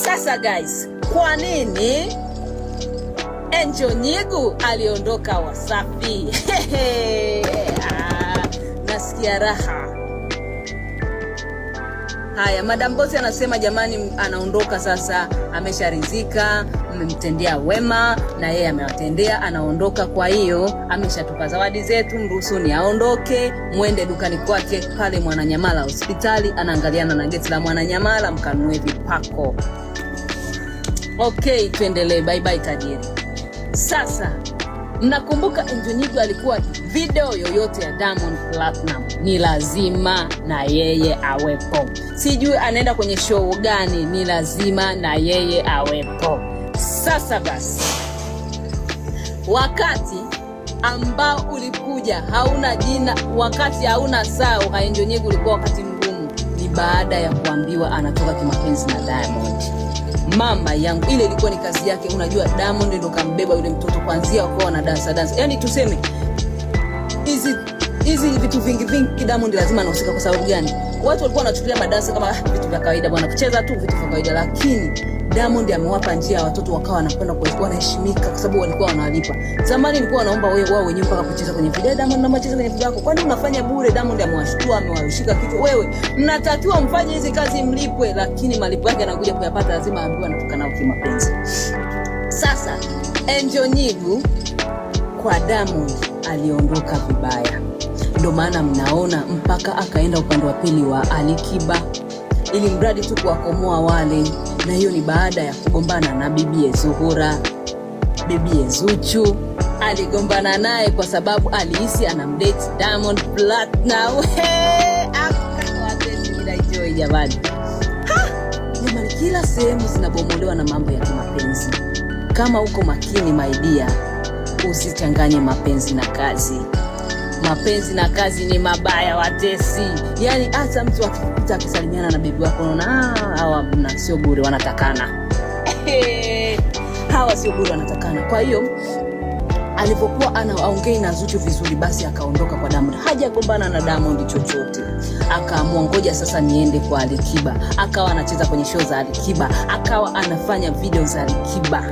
Sasa guys, kwa nini Angel Nyigu aliondoka Wasafi? Ah, nasikia raha. Haya, Madam Boss anasema jamani, anaondoka sasa, amesharidhika, mmemtendea wema na yeye amewatendea, anaondoka. Kwa hiyo ameshatupa zawadi zetu, mruhusuni aondoke, mwende dukani kwake pale Mwananyamala hospitali, anaangaliana na geti la Mwananyamala, mkanunue vipako. Okay, tuendelee. Bye bye tajiri. Sasa mnakumbuka Angel Nyigu alikuwa video yoyote ya Diamond Platinum ni lazima na yeye awepo. Sijui anaenda kwenye show gani, ni lazima na yeye awepo. Sasa basi, wakati ambao ulikuja hauna jina, wakati hauna saa, Angel Nyigu ulikuwa wakati mgumu, ni baada ya kuambiwa anatoka kimapenzi na Diamond. Mama yangu, ile ilikuwa ni kazi yake. Unajua Diamond ndo kambeba yule mtoto kwanzia wakawa wana dansa dansa, yani tuseme hizi hizi vitu vingi vingi Diamond lazima anahusika. Kwa sababu gani? Watu walikuwa wanachukulia madansa kama vitu vya kawaida bwana, kucheza tu vitu vya kawaida, lakini Diamond amewapa njia watoto wakawa wanakwenda kwa wanaheshimika, kwa sababu walikuwa wanalipa. Zamani ilikuwa wanaomba wewe wao wenyewe mpaka kucheza kwenye video. Diamond, naomba cheza kwenye video yako. Kwani unafanya bure? Diamond amewashtua, amewashika kichwa. Wewe mnatakiwa mfanye hizi kazi mlipwe, lakini malipo yake anakuja kuyapata, lazima aambiwe anatoka nao kimapenzi. Sasa Angel Nyigu kwa Diamond aliondoka vibaya, ndo maana mnaona mpaka akaenda upande wa pili wa Alikiba, ili mradi tu kuwakomoa wale, na hiyo ni baada ya kugombana na bibie Zuhura, bibie Zuchu aligombana naye kwa sababu alihisi anamdate Diamond Platnumz. Akawa jamani, jamani, kila sehemu zinabomolewa na mambo ya kimapenzi. Kama uko makini my dear, usichanganye mapenzi na kazi. Mapenzi na kazi ni mabaya, watesi. Yani hata mtu akikuta akisalimiana na bibi wako unaona hawa mna sio bure wanatakana. Hawa sio bure wanatakana. Kwa hiyo alivyokuwa anaongei na Zuchu vizuri, basi akaondoka kwa Diamond. Hajagombana na Diamond chochote, akaamua ngoja sasa niende kwa Alikiba. Akawa anacheza kwenye show za Alikiba, akawa anafanya video za Alikiba,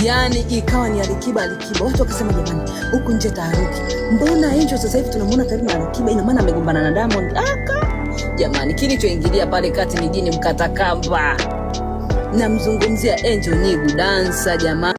yani ikawa ni Alikiba Alikiba. Watu wakasema jamani, huku nje taharuki, mbona Angel sasa hivi tunamuona karibu na Alikiba, ina maana amegombana na Diamond? Aka jamani, kilichoingilia pale kati ni jini mkatakamba. Namzungumzia Angel Nyigu dansa jamani.